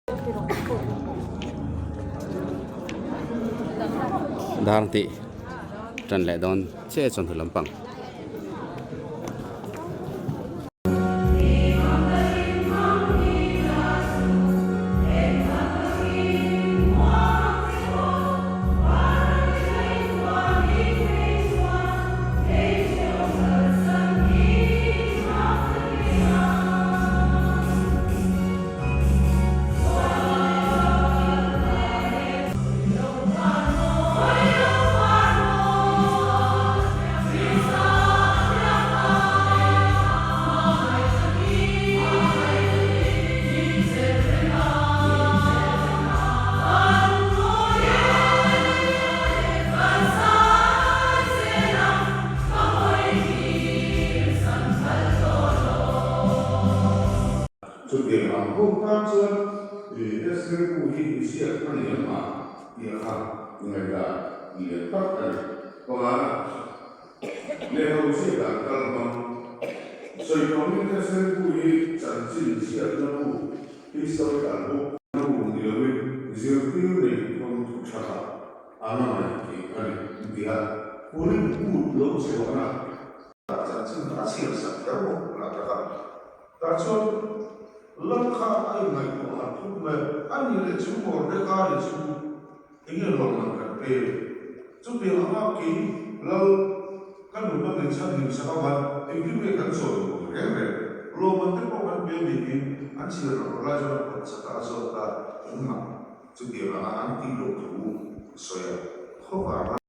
Dar tih tan leh dawn chiah e chawhnu lampang. Chutiang ang ho tan chuan Esther bu hi ziak a ni ang a tih a kha ngaihdan lian tak a ni. Pangana, lehkhabu ziak dan kal hmang sawi pangin Esther bu hi chanchin ziakna bu, historical book, bu ni loin zirtir nei thawnthu tha tak an a ngaih theih a ni ti a, Purim kut lo chhuahna chanchin a chhiar sak kher bawk lah tak a. Tah chuan Lal kha a inngaihtuah harh thut mai a, a nih leh chu Mordecai chu enge lawmman kan pe? Chutiang anga kei Lal ka nunna min chhan hlim sak avang engtin nge kan chawi mawi reng reng? Lawmman te pawh kan pe ni tiin an chhiar rawh rawh lai chuan a pawt chat a, a zawt ta engmah chutiang anga an tih loh thu a sawi a, khawvar